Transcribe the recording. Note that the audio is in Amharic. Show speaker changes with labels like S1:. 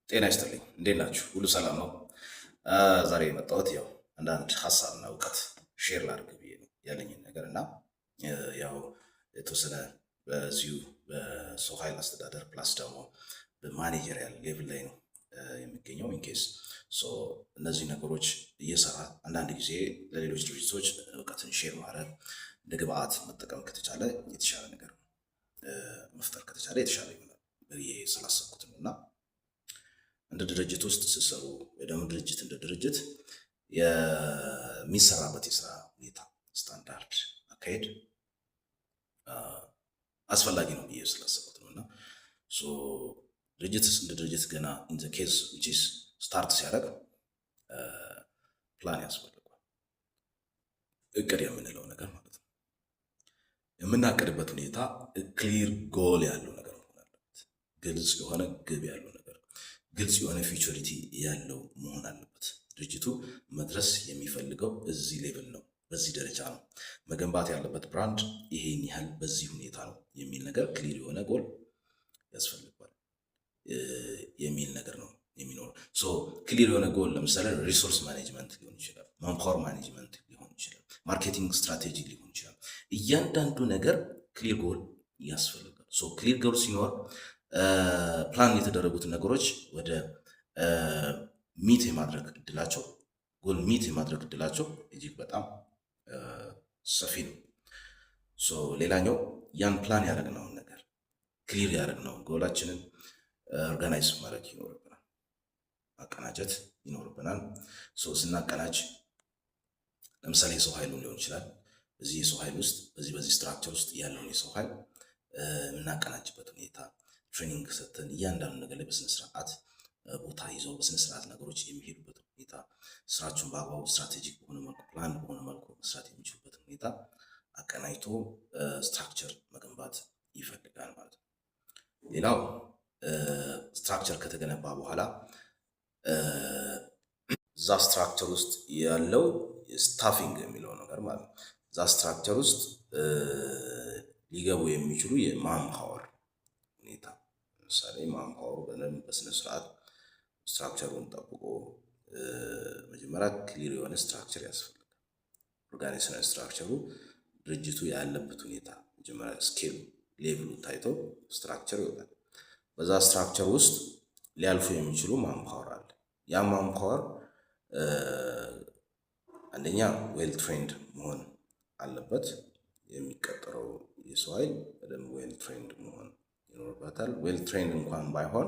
S1: ጤና ይስጥልኝ። እንዴት ናችሁ? ሁሉ ሰላም ነው? ዛሬ የመጣሁት ያው አንዳንድ ሀሳብና እውቀት share ላድርግ ብዬ ነው ያለኝን ነገር። እና ያው የተወሰነ በዚሁ በሰው ኃይል አስተዳደር plus ደግሞ በ managerial level ላይ ነው የሚገኘው። In case እነዚህ ነገሮች እየሰራ አንዳንድ ጊዜ ለሌሎች ድርጅቶች እውቀትን share ማድረግ፣ እንደ ግብአት መጠቀም ከተቻለ፣ የተሻለ ነገር መፍጠር ከተቻለ የተሻለ ይሆናል ብዬ ስላሰብኩት ነው። እና እንደ ድርጅት ውስጥ ስትሰሩ ወይ ደግሞ ድርጅት እንደ ድርጅት የሚሰራበት የስራ ሁኔታ፣ ስታንዳርድ፣ አካሄድ አስፈላጊ ነው ብዬ ስላሰብኩት ነው። እና ድርጅት እንደ ድርጅት ገና in the case which is start ሲያደርግ ፕላን ያስፈልገዋል። እቅድ የምንለው ነገር ማለት ነው። የምናቅድበት ሁኔታ clear goal ያለው ነገር መሆን አለበት። ግልጽ የሆነ ግብ ያለው ነገር፣ ግልጽ የሆነ futurity ያለው መሆን አለበት። ድርጅቱ መድረስ የሚፈልገው እዚህ level ነው፣ በዚህ ደረጃ ነው፣ መገንባት ያለበት brand ይሄን ያህል በዚህ ሁኔታ ነው የሚል ነገር፣ clear የሆነ ጎል ያስፈልገዋል የሚል ነገር ነው የሚኖረው። So clear የሆነ ጎል ለምሳሌ resource management ሊሆን ይችላል፣ manpower management ሊሆን ይችላል፣ marketing strategy ሊሆን ይችላል። እያንዳንዱ ነገር clear goal ያስፈልጋል። So clear goal ሲኖር ፕላን የተደረጉትን ነገሮች ወደ meet የማድረግ እድላቸው፣ goal meet የማድረግ እድላቸው እጅግ በጣም ሰፊ ነው። So ሌላኛው ያን ፕላን ያደረግነውን ነገር፣ clear ያደረግነውን goal ኣችንን organize ማድረግ ይኖርብናል፣ ማቀናጀት ይኖርብናል። So ስናቀናጅ ለምሳሌ የሰው ኃይሉን ሊሆን ይችላል። በዚህ የሰው ኃይል ውስጥ በዚህ structure ውስጥ ያለውን የሰው ኃይል የምናቀናጅበት ሁኔታ፣ training ሰጥተን እያንዳንዱ ነገር ላይ በስነ ስርዓት ቦታ ይዘው በስነ ስርዓት ነገሮች የሚሄዱበት ሁኔታ፣ ስራቸውን በአግባቡ strategic በሆነ መልኩ፣ ፕላን በሆነ መልኩ መስራት የሚችሉበት ሁኔታ አቀናጅቶ structure መገንባት ይፈልጋል ማለት ነው። ሌላው structure ከተገነባ በኋላ እዛ structure ውስጥ ያለው staffing የሚለው ነገር ማለት ነው። እዛ structure ውስጥ ሊገቡ የሚችሉ የ manpower ሁኔታ፣ ለምሳሌ manpower ኡ በደንብ በስነ ስርዓት structure ኡን ጠብቆ፣ መጀመሪያ clear የሆነ structure ያስፈልጋል። Organizational structure ኡ፣ ድርጅቱ ያለበት ሁኔታ መጀመሪያ scale ኡ፣ level ኡ ታይቶ structure ይወጣል። በዛ structure ውስጥ ሊያልፉ የሚችሉ manpower አለ። ያ manpower አንደኛ well trained መሆን አለበት። የሚቀጠረው የሰው ኃይል በደንብ well trained መሆን ይኖርበታል። Well trained እንኳን ባይሆን